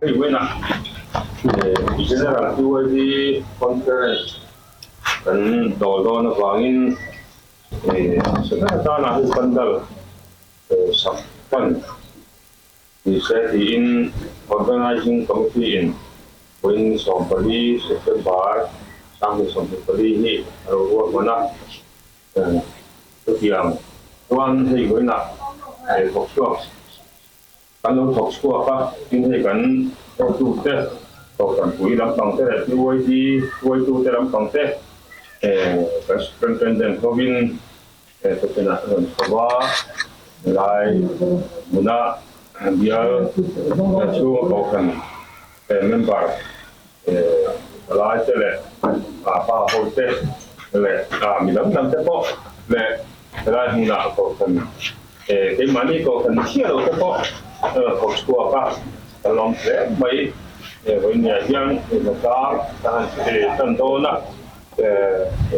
Hei vawiinah General PYD Conference kan dawl dawn avangin hmasa ber atana hei pandal sak tan ni se tiin Organising Committee in vawiin 14 September 2024 hi a lo ruahman a. Chutiang chuan hei vawiinah thawk chhuak Kan lo thawk chhuak a, tin hei kan hotute, Kohhranpui lampang te leh PYD hruaitute lampang te kan Superintendent hovin Thawkhenah a rawn chho a, helai hmuna bial chhunga Kohhran member palai te leh pa hote leh mi dang dang te pawh leh helai hmunah Kohhran Keimahni kohhran chiah lo te pawh a rawn thawk chhuak a, ka lawm hle mai. Vawinia hian hnatlang ka han tan dawn a,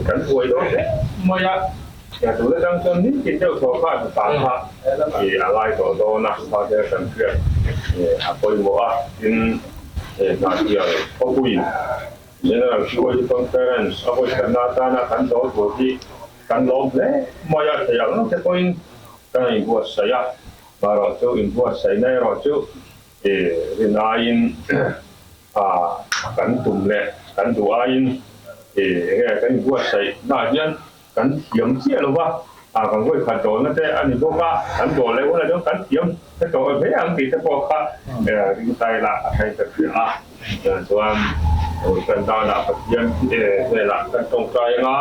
kan buai dawn hle mai a, tun atang chuan nitin deuh thaw kha hnatlang kha a ngai tawh dawn a, kha te kan hriat a pawimawh a, tin Hnahthial khawpuiin General Fuel Conference a vawikhatna atana kan dawl tur hi Kan lawm hle mai a, thei ang te pawhin kan inbuatsaih a, marawh chu inbuatsaihna erawh chu rin aiin kan tum leh kan duh aiin enge kan inbuatsaih naah hian kan thiam chiah lo va, kan vawikhat dawlna te a ni bawk a, kan dawl leh hunah chuan kan thiam tawh hle ang tih te pawh kha ringtai lah a thleng ta hria a, chuan kan danah Pathian hnenah kan tawngtai anga.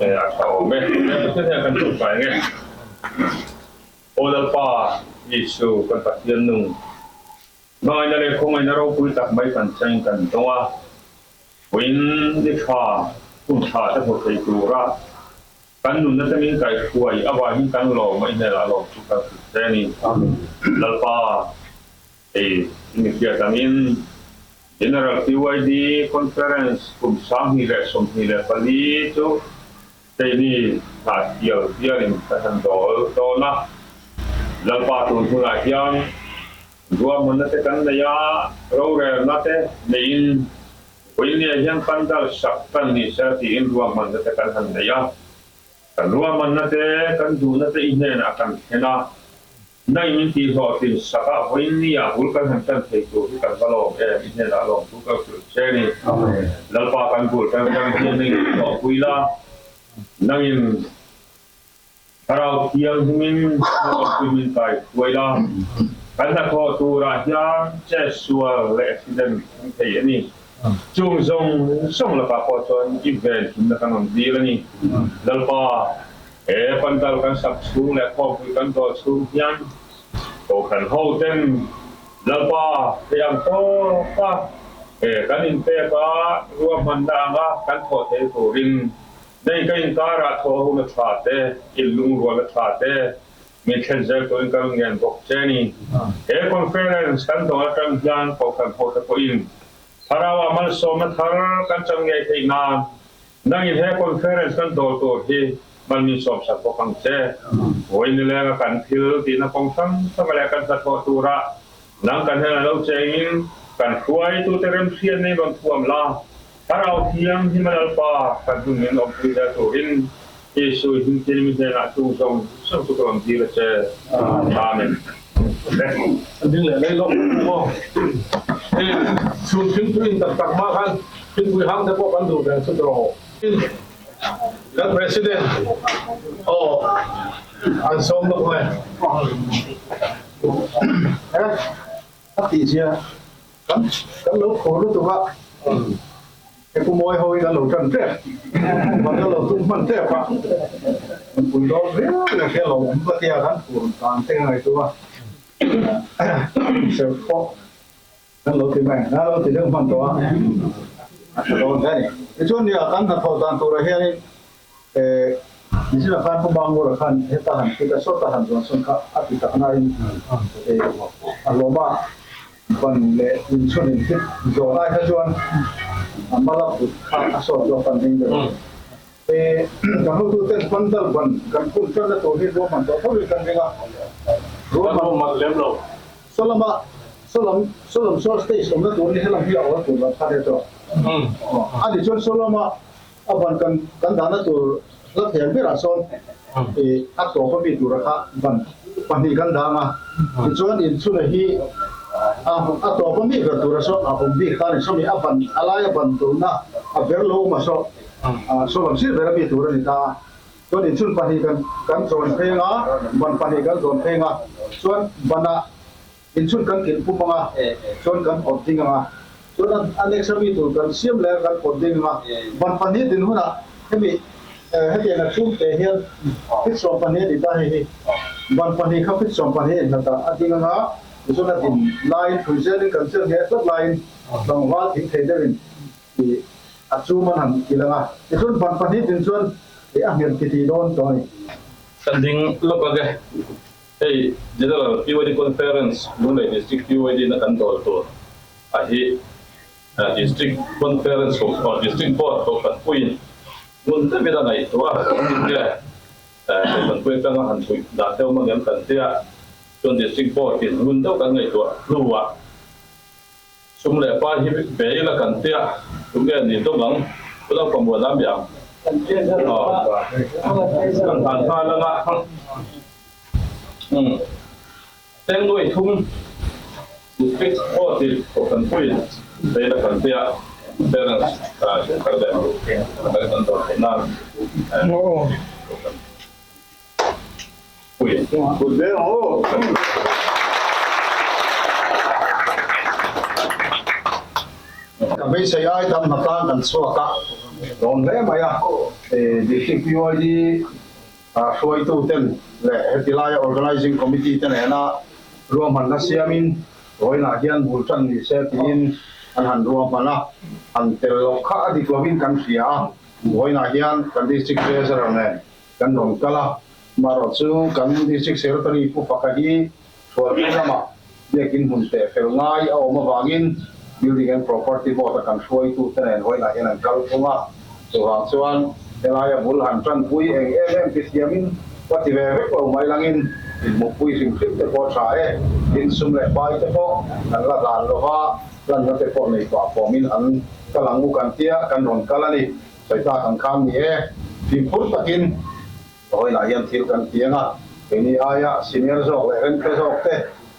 A tha awm e. Pathian hian kan tum kai nge. Aw Lalpa Jesu kan Pathian nung hmangaihna leh khawngaihna ropui tak mai kan cheng kan tawng a, vawiin ni tha hun tha te hmu thei tura kan nunna te min kaihruai avangin kan lawm a, i hnenah lawm chu kan hrilh che a ni. Lalpa hei i mi hriat angin General PYD Conference kum 2024 chu keini Hnahthial bialin kan han dawl dawn a. Lalpa tun hunah hian ruahmanna te kan nei a, rorelna te neiin vawinia hian pandal sak kan ni se tiin ruahmanna te kan han nei a. Kan ruahmanna te, kan duhna te i hnenah kan thlen a. Nai min tih hlawhtlin sak a, vawiin ni ah bul kan han tan thei tur hi kan va lawm em? I hnenah lawm thu ka hrilh che ni. Lalpa kan bul tan tan hian nangin i hlawhpui la, nangin Thlarau Thianghlimin hlawhpui min kai hruai la, kan hnathawh turah hian chetsual leh accident thleng thei a ni. Chung zawng zawng lakah pawh chuan i venhimna kan rawn dil a ni. Lalpa. He pandal kan sak chhung leh khawmpui kan dawh chhung hian Kohhran ho ten Lalpa thei ang tawka kan inpek a, ruahmanna anga kan thawh thei turin nei ka inkarah thawh hun a tha te, inlungrual a tha te min thlen zel turin ka rawn ngen bawk che a ni. He conference kan dawh atang hian Kohhran ho te pawhin Thlarau ah malsawmna thar kan chang ngei theih nan Nangin he conference kan dawl tur hi man min sawmsak bawk ang che. Vawiin nilenga kan thil tihna kawng hrang hranga leh kan hnathawh turah nang kan hnenah lo chengin kan hruaitute remhriatna in rawn thuam la, Thlarau Thianghlim a Lalpa kan hun min awmpui zel turin Jesu i hming thil mi hnenah chung zawng zawng chu ka rawn dil a che. Amen. An ding leh lei lawk maw? Hei chhun thingpui in tak tak mah khan thingpui hang te pawh kan duh ve chu tawh. Kan president aw an sawm lawk mai. He a tih zia kan kan lo khur lutuk a. He pu mawi ho hi kan lo tan tep, kan lo tum hman tep a, kan pui dawn viau leh hria lo awm ka tia kan phur dan te ngaihtuah a, serh pawh kan lo ti mai, kan lo ti deuh hman tawh a, a tha dawn hle a ni. Tichuan nia kan hnathawh dan turah hianin eh Nizina khan Pu Mangura khan heta han fit a, sawta han zuan sawn kha a ti tak nain eh a hlawm a. Ban leh inchhun in hit zawh lai kha chuan a mala put kha a sawt zawk kan ding deuh a. E kan hotu ten pandal ban kan phun tan na tur hi ruahman tawh tho in kan ring a. Ruahman lem lo. Saw lama Saw lam saw lam saw stage awmna tur ni helam hi a awm tur lam kha te chu a ni chuan saw lama a ban kan kan dahna tur hla thiam berah sawn ih a tawp a mi tura kha ban pahnih kan dang a tichuan inchhuna hi a a tawp a mi ber tura saw a awm bik kha a ni saw mi a ban a laia ban turna a ber lo awm a saw saw lam sir ber a mi tur a ni ta a. Chuan inchhun pahnih kan kan zawn pheng a, ban pahnih kan zawn pheng a, chuan banah inchhun kan kilh pup ang a, chuan kan awt ding ang a, chuan a a next a mi tur kan siam leh a kan awt ding ang a, ban pahnih din hunah hemi hetiang a chhung te hian fit 12 a ni ta hei hi, ban pahnih kha fit 12 a inhlat ah a ding ang a, tichuan a din laiin hrui zelin kan chelh ngheh tlat laiin tlangval thing thei deuhin Tih a chum an han ti lang a, tichuan ban pahnih din chuan ih a nghet ti tih dawn tawh a ni. Kan ding lawk ang e. Hei General PYD Conference Lunglei District PYD na kan dawl tur a hi District Conference ho or District Board ho kan puiin ngun deuhin a ngaihtuah a, engtin nge hei kan pui atanga han puih dan deuh mang em kan tia chuan District Board in ngun deuh kan ngaihtuah hnuah Sum leh pa hi ve ila kan tia, tunge ni dawng ang, u lo pamuan a mi ang. Kan han nghal anga umm Tengnuai thum district court in kohhran puiin ve ila kan tia, parents thenkhat leh kan dawr theih nan kohhran Pui. Kut ve ang aw. Ka beisei ai tam hna tlang kan chhuak a, lawm hle mai a. District PYD hruaitu ten leh heti laia Organizing Committee te nena ruahmanna siamin vawiinah hian bul tan ni se tiin an han ruahman a, han tel loh kha a dik lovin kan hria a. Vawiinah hian kan District Treasurer nen kan rawn kal a, marawh chu kan District Secretary Pu Faka hi Thualpui lamah biakin hmun teh fel ngai a awm avangin Building and Property Board a kan hruaitute nen vawiinah hian an kal thung a, chuvang chuan helaia bul han tanpui eng em em ti thiamin ka ti ve vek lo mai langin inhmuhpui hrim hrim te pawh tha e, tin sum leh pai te pawh kan la dan lova lanna te pawh nei pah fawmin an kal ang u kan tia kan rawn kal a ni. Sawi tlak ang khan ni e, fimkhur takin vawiinah hian thil kan tiang a, keini aia senior zawk leh remhre zawk te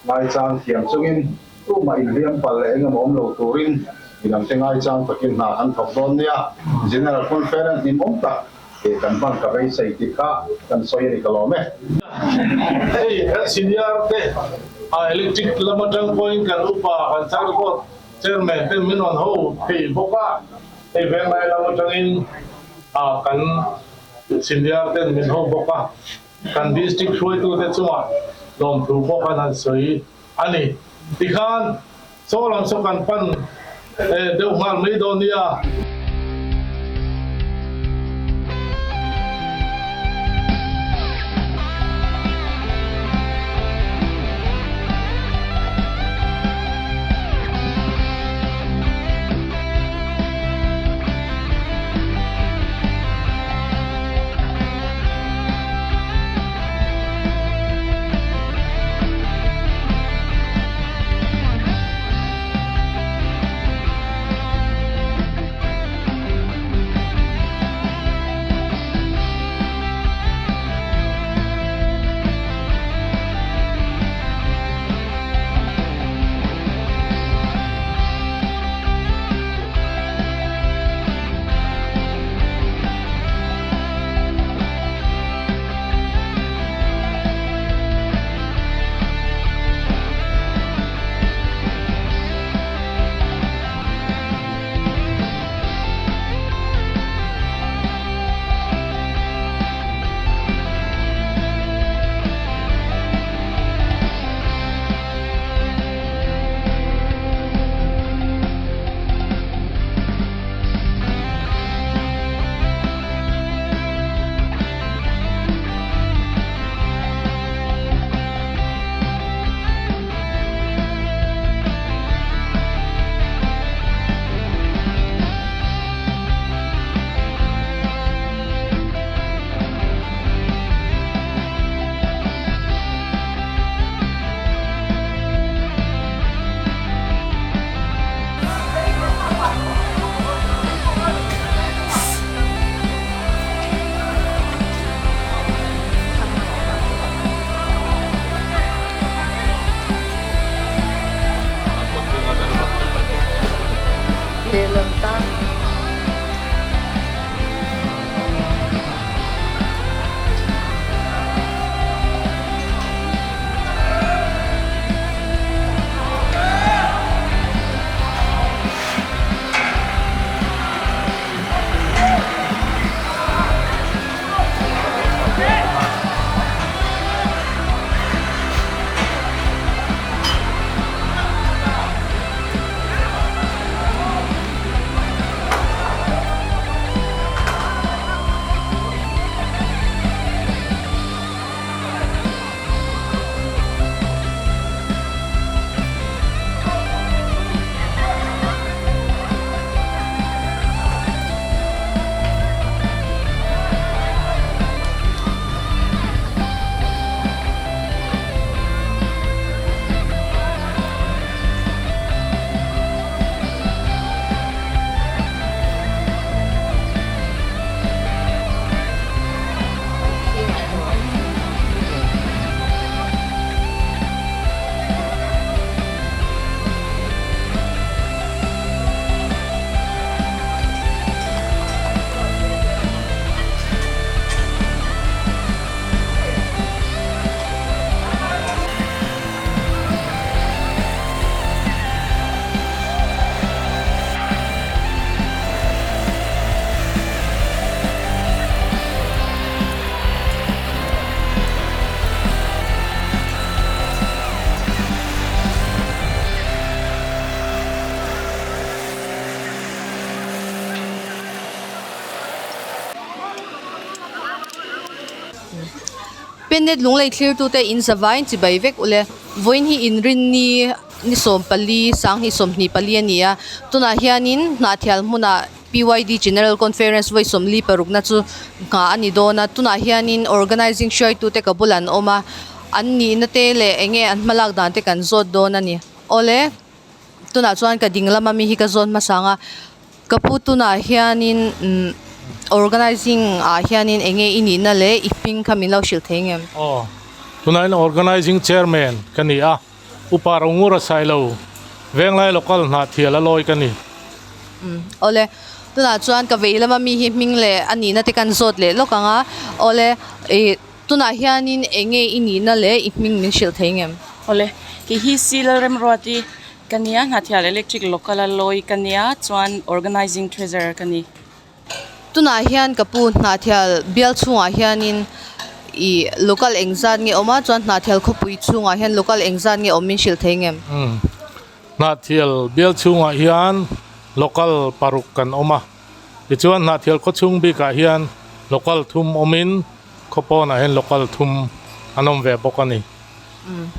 ngaichang thiam chungin tumah inhliam palh leh eng emaw awm lo turin midangte ngaichang takin hna kan thawk dawn nia. General Conference hlimawm tak tih kan hman ka beisei tih kha kan sawi a ni ka lawm e. Hei kan senior te electric lam atang pawhin kan upa kan Chargod Chairman ten min rawn ho thei bawk a. Hei venglai lam atangin kan senior ten min ho bawk a, kan district hruaitute chungah lawmthu pawh kan han sawi a ni. Tikhan saw lam saw kan pan deuh nghal mai dawn nia. Pennet lunglei thlirtute in zavaiin chibai vek ule. Vawiin hi inrinni ni 14 sanghnih 24 a ni a. Tunah hianin hnahthial hmunah PYD General Conference vawi 46 na chu nghah a ni dawn a. Tunah hianin organising hruaitute ka bulah an awm a. An nihna te leh eng nge an hmalak dan te kan zawt dawn a ni. Awle tunah chuan ka ding lama mi hi ka zawt hmasa ang a. Ka pu tunah hianin umm organising ah hianin eng nge i nihna leh i hming kha min lo hrilh thei ngem? Aw, tunah hian organising chairman ka ni a, Upa Rongura Sailo, Venglai Local Hnahthial a lawi ka ni. Umm, awle, tunah chuan ka vei lama mi hi hming leh a nihna te kan zawt leh lawk ang a, awle, ih tunah hianin eng nge i nihna leh i hming min hrilh thei ngem? Awle, kei hi C Lalremruati ka nia, Hnahthial Electric Local a lawi ka nia, chuan Organising Treasurer ka ni. Tunah hian ka pu Hnahthial bial chhungah hianin ih local engzat nge awm a, chuan Hnahthial khawpui chhungah hian local engzat nge awm min hrilh thei ngem? Umm, Hnahthial bial chhungah hian local paruk kan awm a, tichuan Hnahthial khawchhung bikah hian local thum awmin khawpawnah hian local thum an awm ve bawk a ni. Umm,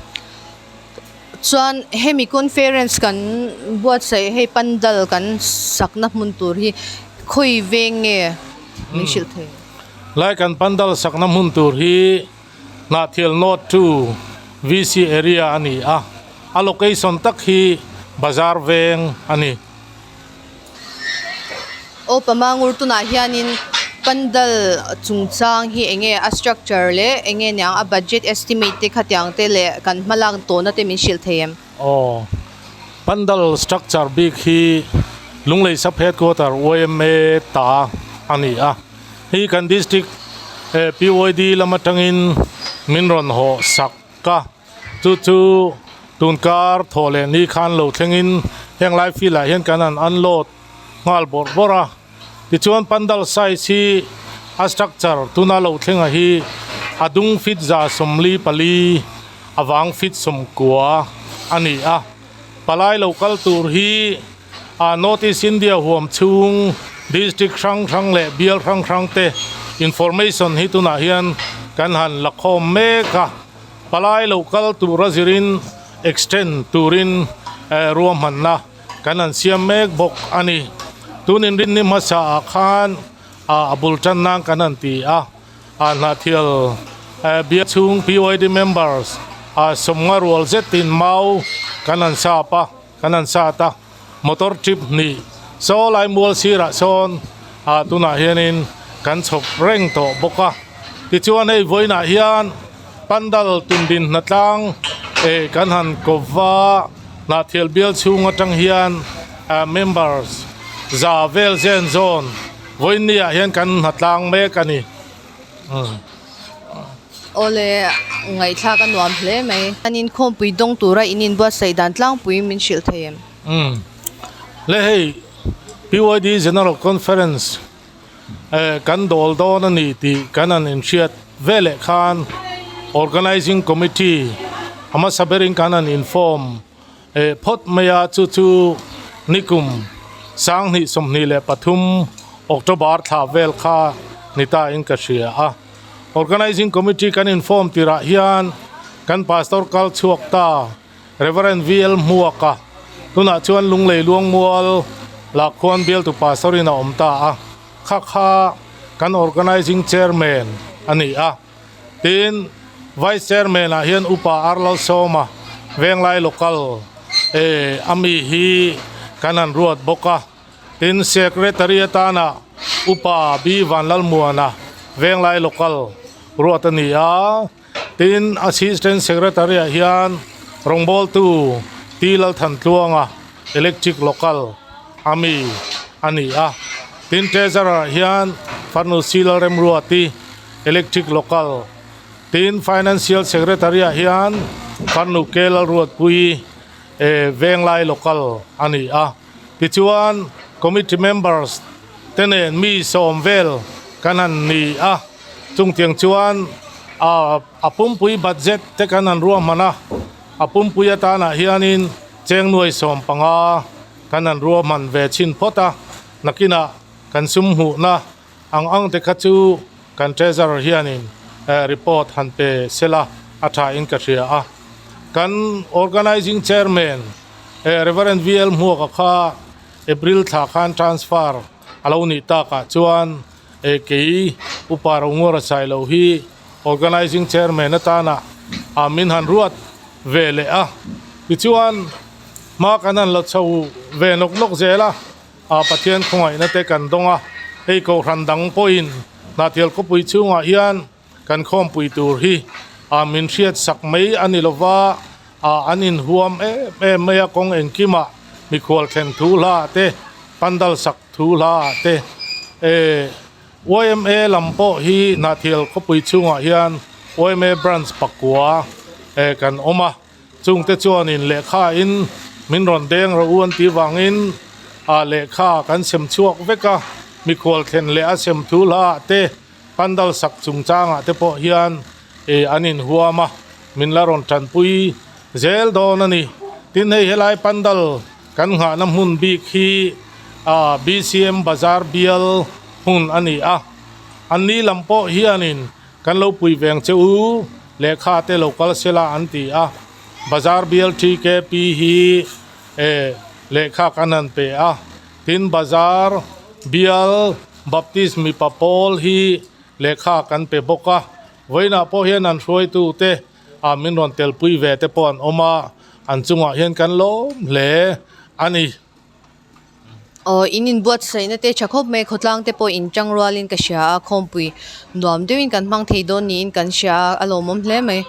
Chuan hemi conference kan buatsaih hei pandal kan sakna hmun tur hi khawi veng nge min hrilh thei? Lai kan pandal sakna hmun tur hi Hnahthial North to VC area a ni a, a location tak hi Bazar veng a ni. Aw Pamangur tunah hianin pandal chungchang hi eng nge a structure leh eng nge niang a budget estimate te khatiang te leh kan hmalak tawhna te min hrilh thei em? Aw pandal structure bik hi Lunglei Sub Headquarter yma ta a ni a, hei kan district PYD lam atangin min rawn hawh sak a. Chu chu tunkar thawh leh ni khan lo thlengin heng lai field ah hian kan han unload nghal bawrh bawrh a. Tichuan pandal size hi a structure tuna lo thlenga hi a dung feet 144 a vang feet 90 a ni a. Palai lo kal tur hi a North East India huam chhung district hrang hrang leh bial hrang hrang te information hi tunah hian kan han la khawm mek a. Palai lo kal tura zirin extend turin ruahmanna kan han siam mek bawk a ni. Tun inrinni hmasa ah khan a bul tan nan kan han ti a, a Hnahthial bia chhung PYD members sawmnga rual zetin mau kan han sap a, kan han sat a, motor trip hnih saw lai mual sirah sawn tunah hianin kan chhawp reng tawh bawk a. Tichuan hei vawiinah hian pandal tundin hnatlang eh kan han kawp va, Hnahthial bial chhung atang hian members za vel zen zawn vawiin ah hian kan hnatlang mek a ni. Awle ngaihthlak a nuam hle mai. An inkhawmpui dawng tura in inbuatsaih dan tlangpui min hrilh thei em? Umm. Le hei PYD General Conference eh kan dawl dawn a ni tih kan han inhriat veleh khan Organizing Committee a hmasa berin kan han inform eh phawt mai a chu chu nikum 2023 October thla vel kha ni ta in ka hria a. Organizing Committee kan inform tirah hian kan Pastor kal chhuak ta. Rev. VL Hmuaka, tunah chuan Lunglei Luangmual lah khuan bialtu pastor in a awm ta a, kha kha kan Organising Chairman a ni a. Tin, Vice Chairman ah hian Upa R Lalsawma, Venglai Local, eh a mi hi kan han ruat bawk a. Tin, Secretary atana Upa B Vanlalmuana, Venglai Local, ruat a ni a. Tin, Assistant Secretary-ah hian rawngbawltu T. Lalthantluanga, Electric Local, a mi a ni a. Tin, Treasurer-ah hian Farnu C. Lalremruati, Electric Local. Tin, Financial Secretary-ah hian Farnu K. Lalruatpuii, Venglai Local a ni a. Tichuan, Committee members te nen mi sawm vel kan han ni a, chungtiang chuan a pumpui budget te kan han ruahman a, a pumpui atanah hianin cheng nuai 15 kan han ruahman ve chhin phawt a, nakinah kan sum hmuhna ang ang te kha chu kan treasurer hianin report han pe sela a thain ka hria a. Kan organizing chairman Rev. VL Hmuaka kha April thla khan transfer a lo nih takah chuan kei Upa Rongura Sailo hi Organizing Chairman atana a min han ruat ve leh a. Tichuan hma kan han la chho ve nawk nawk zel a, Pathian khawngaihna te kan dawng a, hei Kohhran dang pawhin Hnahthial khawpui chhungah hian Kan khawmpui tur hi a min hriat sak mai a ni lova, a an inhuam em em mai a, kawng engkimah mikhual thlen thu hla te, pandal sak thu hla te, e yma lam pawh hi Hnahthial khawpui chhungah hian yma branch pakua e kan awm a, chungte chuanin lehkha in min rawn deng rawh u an tih vangin a lehkha kan sem chhuak vek a, mikhual thlen leh a sem thu hla te. Pandal sak chungchangah te pawh hian ih an inhuam a, min la rawn tanpui zel dawn a ni. Tin hei helai pandal kan nghahna hmun bik hi ah BCM Bazar bial hmun a ni a, an ni lam pawh hianin kan lo pui veng che u lehkha te lo kal sela an ti a, Bazar bial TKP hi eh lehkha kan han pe a, tin Bazar bial. Baptist mipa pawl hi lehkha kan pe bawk a, vawiinah pawh hian an hruaitute ah min rawn telpui ve te pawh an awm a, an chungah hian kan lawm hle a ni. Aw, in inbuatsaihna te tha khawp mai, khawtlang te pawh in tang rualin ka hria a, khawmpui nuam deuhin kan hmang thei dawn niin kan hria a, a lawmawm hle mai.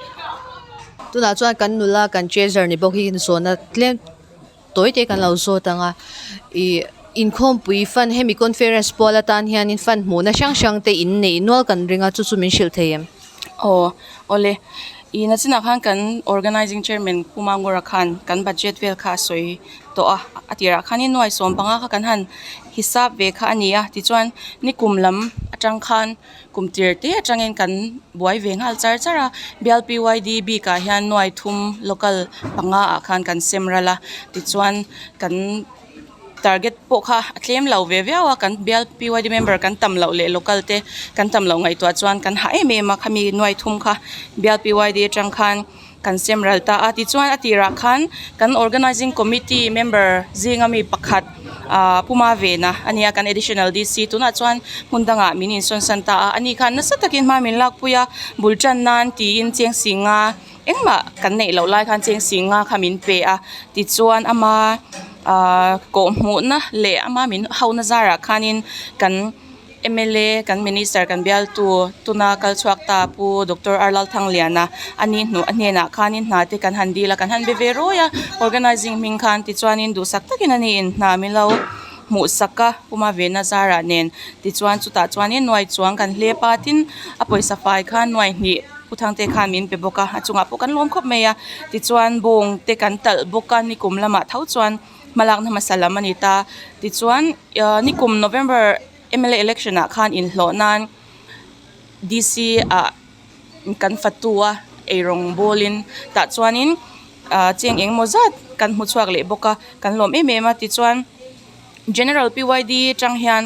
Tunah chuan kan nula kan treasure ni bawk hi zawhna tlem. Tawi te kan lo zawt ang a, ih inkhawmpui fund hemi conference pual atan hianin fund hmuhna hrang hrang te in neih nual kan ring a chu chu min hrilh thei em? Aw awle, ih nachinah khan kan organizing chairman Pu Mangura khan kan budget vel kha a sawi tawh a, a tirah khanin nuai 15 kha kan han hisap ve kha a ni a, tichuan nikum lam atang khan Kum tir te atangin kan buai ve nghal char char a, bial PYD bikah hian nuai thum local panga ah khan kan sem ral a, tichuan kan target pawh kha a tlem lo ve viau a, kan bial PYD member kan tam loh leh local te kan tam loh ngaihtuah chuan kan hah em em a, khami nuai thum kha bial PYD atang khan kan sem ral ta a, tichuan a tirah khan kan organizing committee member zinga mi pakhat ahh Puma Vena a nia kan additional DC tunah chuan hmun dangah min insawn san ta a, ani khan nasa takin hma min lakpui a, bul tan nan tiin cheng singa engmah kan neih loh lai khan cheng singa kha min pe a, tichuan ama ahh kawhhmuhna leh ama min hona zarah khanin kan. Mla kan Minister kan bialtu tuna kal chhuak ta Pu Doctor R Lalthangliana a ni hnu a hnenah khanin hna te kan han dil a kan han be ve rawi a organizing hming khan tichuanin duhsak takin a ni in hna min lo hmuh sak a Puma Vena zarah nen tichuan chutah chuanin nuai chuang kan hlep a tin a pawisa fai kha nuai hnih Pu Thangte khan min pe bawk a a chungah pawh kan lawm khawp mai a tichuan bawng te kan talh bawk a nikum lamah tho chuan hmalakna hmasa lam a ni ta tichuan ah nikum November M L A election ah khan inhlawh nan D C ah kan fatu a eirawng bawlin tah chuanin ah cheng engemaw zat kan hmu chhuak leh bawk a kan lawm em em a tichuan General P Y D atang hian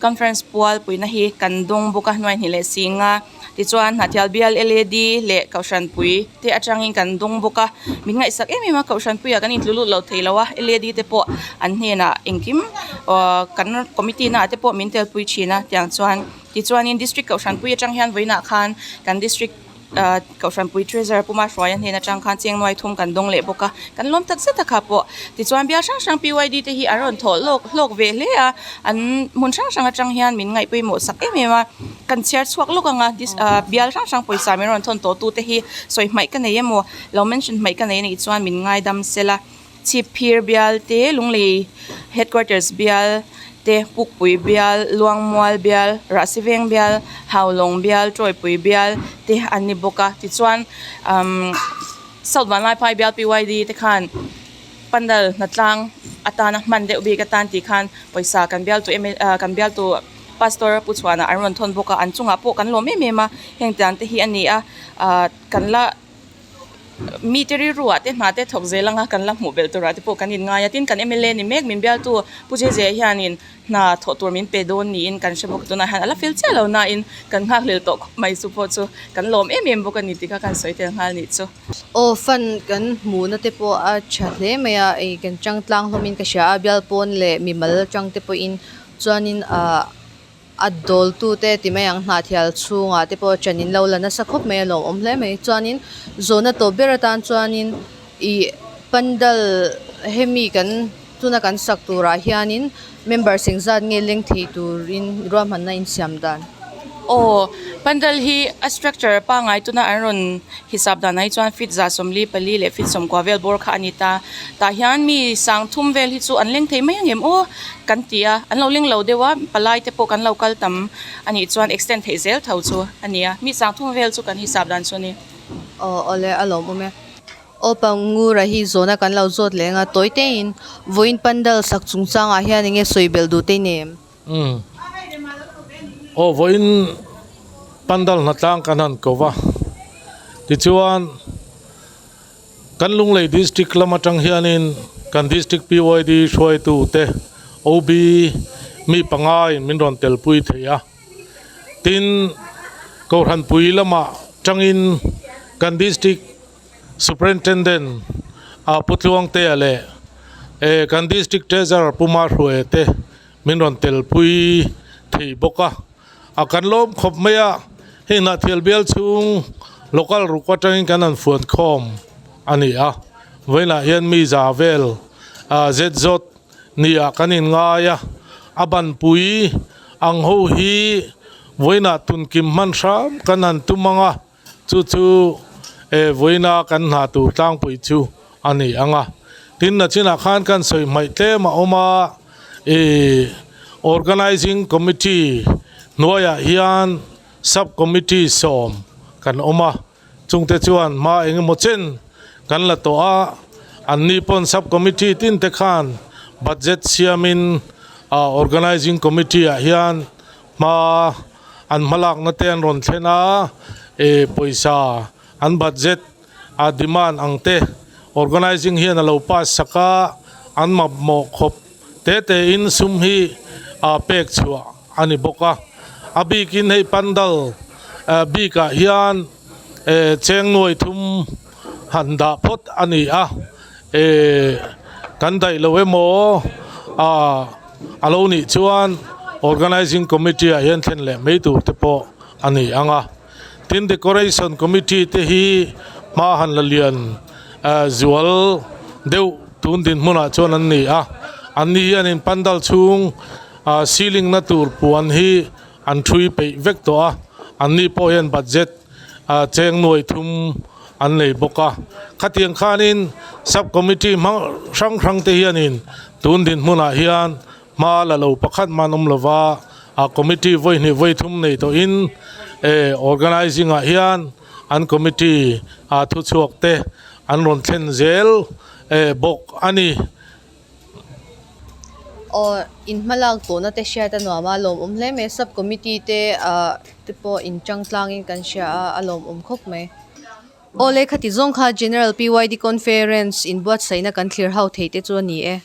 conference pual puihna hi kan dawng bawk a hnuai hnih leh sing a tichuan Hnahthial bial L A D leh Kohhran pui te atangin kan dawng bawk a min ngaihsak em em a Kohhran puiah kan intlu lut lo thei lo a L A D te pawh an hnenah engkim aw kan committee naah te pawh min telpui thin a tiang chuan. Tichuanin District Kohhranpui atang hian vawiinah khan kan District ah Kohhranpui Treasurer Puma Hruaia hnen atang khan cheng nuai thum kan dawng leh bawk a, kan lawm tak zet a kha pawh. Tichuan bial hrang hrang PYD te hi an rawn thawh hlawk hlawk ve hle a, an hmun hrang hrang atang hian min ngaih pawimawh sak em em a, kan chhiar chhuak lawk ang a, ah bial hrang hrang pawisa min rawn thawn tawh tu te hi sawi hmaih ka nei emaw lo mention hmaih ka nei anih chuan min ngaidam sela. Chhipphir bial te, Lunglei Headquarters bial te, Pukpui bial, Luangmual bial, Rahsiveng bial, Haulawng bial, Tawipui bial te an ni bawk a. Tichuan umm South Vanlaiphai bial PYD te khan pandal hnatlang atana hman deuh bik atan tih khan pawisa kan bialtu mla kan bialtu Pastor Pu Chhuana an rawn thawn bawk a, an chungah pawh kan lawm em em a, heng tiang te hi a ni a, ah kan la. Mite rilruah te hna te thawk zel anga kan la hmuh belh turah te pawh kan inngai a, tin kan mla ni mek min bialtu Pu Jejea hianin hna thawh tur min pe dawn niin kan hre bawk a, tunah hian a la fel chiah lo nain kan nghakhlel tawh khawp mai chu pawh chu kan lawm em em bawk a ni tih kha kan sawi tel nghal nih chu. Aw fund kan hmuhna te pawh a tha hle mai a, ei kan chang tlang hlawmin ka hria a, bial pawn leh mimal atang te pawhin chuanin ahh. A dawltute ti mai ang hnahthial chhungah te pawh ṭan in lo la nasa khawp mai a lawmawm hle mai chuanin zawhna tawp ber atan chuanin ih pandal hemi kan tuna kan sak turah hianin member seng zat nge leng thei turin ruahmanna insiam dan. Aw pandal hi a structure pangngai tuna an rawn hisap danah hi chuan feet 144 leh feet 90 vel bawr kha a ni ta tah hian mi sang thum vel hi chu an leng thei mai ang em aw kan ti a an lo leng lo deuh a palai te pawh kan lo kal tam a nih chuan extend theih zel tho chu a ni a mi sang thum vel chu kan hisap dan chu a ni. Aw awle a lawmawm e. Aw Pangura hi zawhna kan lo zawt leh ang a tawi teiin vawiin pandal sak chungchangah hian enge sawi belh duh te nem. Umm. Aw vawiin pandal hnatlang kan han ko va tichuan kan Lunglei district lam atang hianin kan district PYD hruaitu te OB mi panga in min rawn telpui thei a tin Kohhranpui lamah tangin kan district Superintendent ah Pu Tluangtea leh kan district treasurer Pu Mahruaia te min rawn telpui thei bawk a, a kan lawm khawp mai a, hei Hnahthial bial chhung local ruk atangin kan han fuan khawm a ni a, vawiinah hian mi za vel zet zawt nia kan inngai a, a banpui ang ho hi vawiinah tunkim hman hram kan han tum ang a. Chu chu e vawiina kan hna tur tlangpui chu a ni ang a. Tin, nachinah khan kan sawi hmaih tlem a awm a, e Organising Committee hnuaiah hian Sub Committee sawm kan awm a, chungte chuan hma eng emaw chen kan la tawh a, anni pawn Sub Committee tin te khan budget siamin Organising Committee ah hian Hma an hmalakna te an rawn thlen a, eh pawisa an budget a demand ang te organising hian a lo pass sak a, an mamawh khawp te te in sum hi a pek chhuah a ni bawk a. A bikin hei pandal bikah hian eh cheng nuai thum han dah phawt a ni a, eh kan daih lo emaw ah a lo nih chuan organising committee ah hian thlen leh mai tur te pawh a ni ang a tin decoration committee te hi hma han la lian eh zual deuh tun dinhmunah chuan an ni a an ni hianin pandal chhung ah ceiling na tur puan hi an thui peih vek tawh a an ni pawh hian budget ah cheng nuai thum an nei bawk a khatiang khanin sub committee hmang hrang hrang te hianin tun dinhmunah hian. Hma la lo pakhat man awm lova a committee vawi hnih vawi thum nei tawhin eh organising ah hian an committee ah thuchhuak te an rawn thlen zel eh bawk a ni. Aw in hmalak tawhna te hriat a nuam a lawmawm hle mai sub committee te ah te pawh in tang tlangin kan hria a a lawmawm khawp mai. Aw le khati zawng kha General PYD Conference inbuatsaihna kan thlir ho theih te chu a ni e.